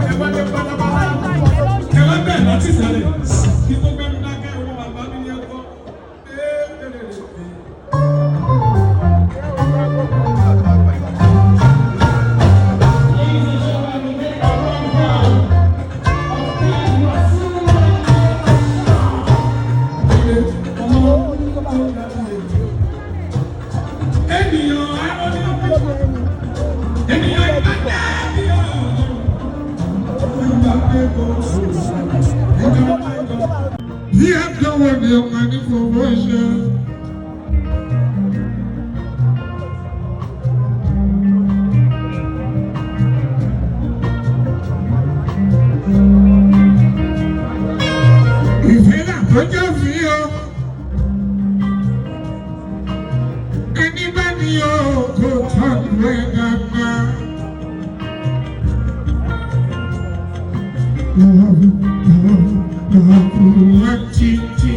Ẹ wálé pátápátá. Ẹ wá bẹ̀rẹ̀ láti ìsàlẹ̀. Kí tó gbẹ́nu dákẹ́ orí bàbá mi ní ẹ̀kọ́. Ladies and gentlemen, we make a rundown of King Rasul. Ènìyàn arọ́ní ènìyàn ìbàdàn Bí àdánwò ni ọmọ ní fowó ṣe. Ìfẹ́ làkọjá fi o. Ẹni bá ní o kò tọ́jú ẹ̀ dáadáa. Love, love, love, love, títí.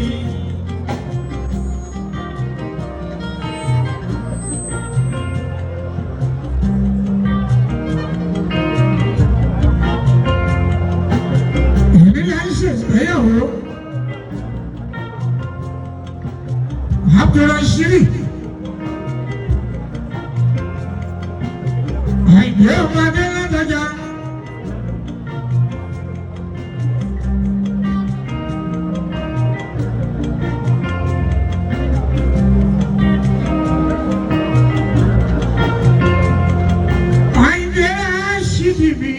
Èmi là ń ṣègbéyàwó. Abdulrasheed. Àìdè ọmọdé ládọjà. Àìdè Rashidi mi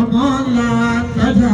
ọmọ ládọjà.